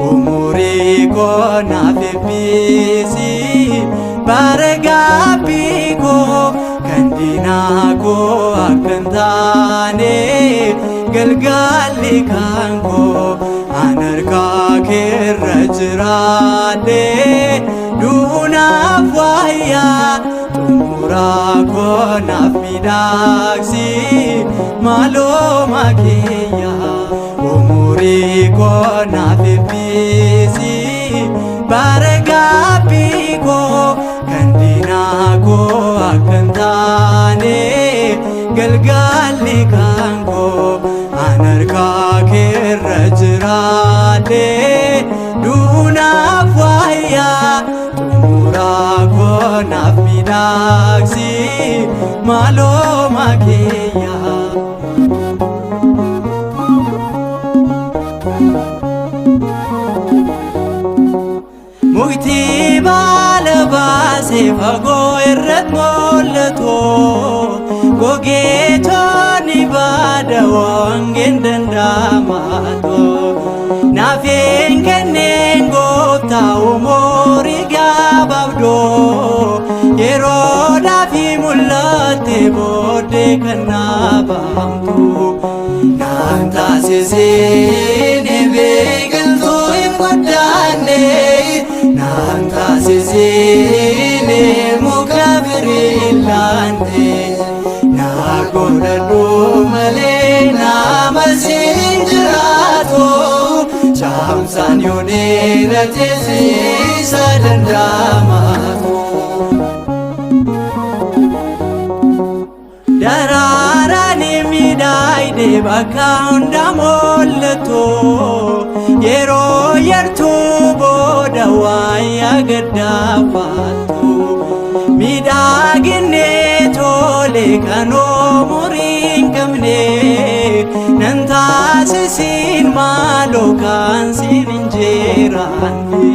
Umurii koo naaf eebbisi bara gaabbii koo kan diinaa koo akka hin taane galgalli kan koo an harkaa keerra jiraadhe duunaaf waayyaa xumuraa koo naaf miidhagsi maaloo makeeyyaa. Umurii koo naaf eebbisi bara gaabbii koo kan diinaa koo akka hin taane galgalli kan koo an harkaa keerra jiraadhe duunaaf waayyaa xumuraa koo naaf miidhagsi maaloo makeeyyaa. Mukti baala baasee fagoo irratti mul'atu gogeetonni baada wangeen danda'amaatu. Naafeen kenneen gooftaa umurii gabaabdoo yeroodhaaf mul'atte booddee kan naafamtu. Naan taasiseen biqiltuu hin guddanne naan taasiseen muka firii hin laanne na godhadhu malee nama siin jiraatu caamsaan yoo dheerate siisa danda'amaatu. Daraaraan miidhagde bakka hunda mul'atu yeroo yartuu booda waaya gaddaafattu miidhaginni tole kan umurii hin qabne nan taasisiin maaloo kan siin hin jiraanne.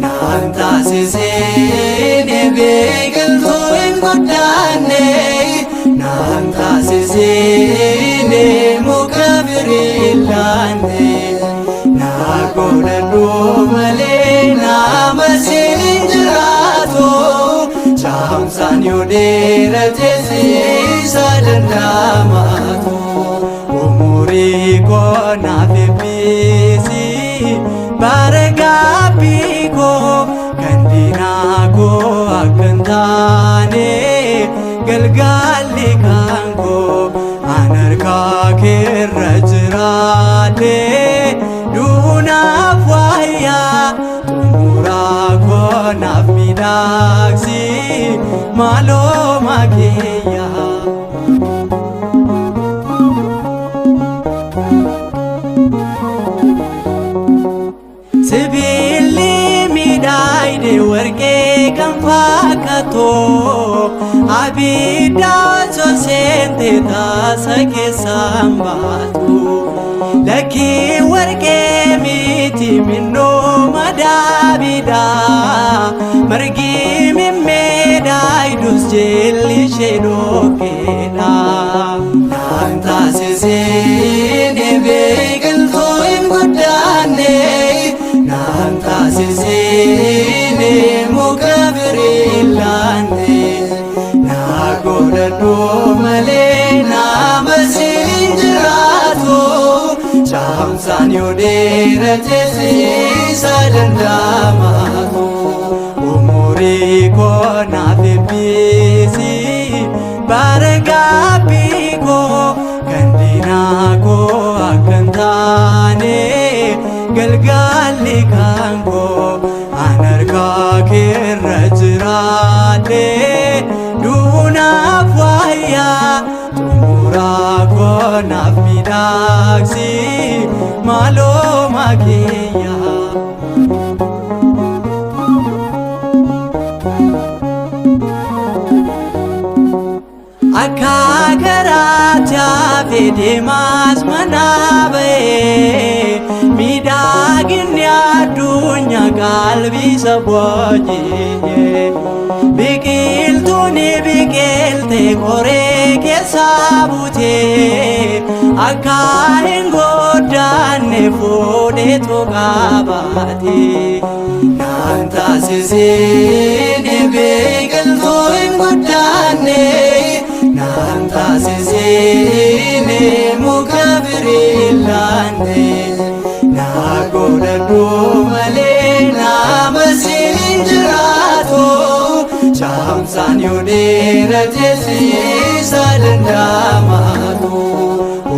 Naan taasisiin biqiltuu hin guddanne naan taasisiin muka firii hin laanne na godhadhu malee nama siin jiraatu caamsaan yoo dheerate siisa danda'amaatu. Umurii koo naaf eebbisi bara gaabbii koo kan diinaa koo akka hin taane galgalli kan koo an harkaa keerra jiraadhe duunaaf waayyaa xumuraa koo naaf miidhagsi maaloo makeeyyaa. Sibiilli miidhagde warqee kan fakkaatu abidda osoo seente taasa keessaan baatu. Lakkii warqee miti minnoo madaabidha margi mimmiidhagdus jilli ishee dhoqqeedha. Naan taasisiin biqiltuu hin guddanne naan taasisiin muka firii hin laanne na godhadhu malee nama siin jiraatu caamsaan yoo dheerate siisa danda'amaatu. Umurii koo naaf eebbisi bara gaabbii koo kan diinaa koo akka hin taane galgalli kan koo an harkaa. harkaa keerra jiraadhee duunaaf wayyaa xumuraa koonaaf miidhagsi maaloo maakiyyaa. Akka karaatti hafe deemaas mana ba'ee miidhaginni addunyaa qalbii isa booji'e. Biqiltuun biqilte qoree keessa buutee akka hin goddaanne fuudheetu qabaate. Naan taasisee biqiltuu hin guddaanne naan taasisee muka firii laanne na godhadhu malee nama siin jiraatu caamsaan yoo dheerate siisa danda'amaatu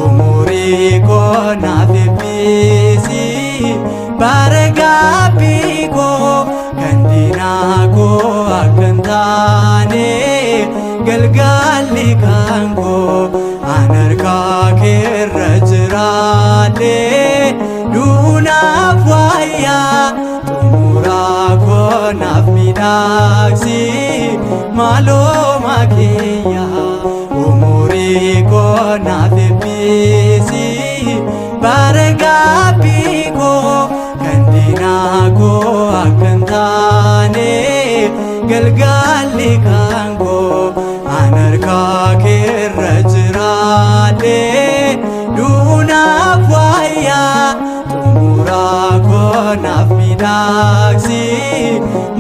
umurii koo naaf eebbisi bara gaabbii koo kan diinaa koo akka hin taane galgalli kan koo an harkaa keerra jiraadhee duunaaf wayyaa xumuraa koo naaf miidhagsi maaloo maakiyyaa umurii koo naaf eebbisi bara gaabbii koo kan diinaa koo akka hin taane galgalli kan koo an harkaa keerra jiraadhee duunaaf wayyaa xumuraa koo naaf miidhagsi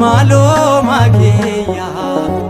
maaloo maakiyyaa.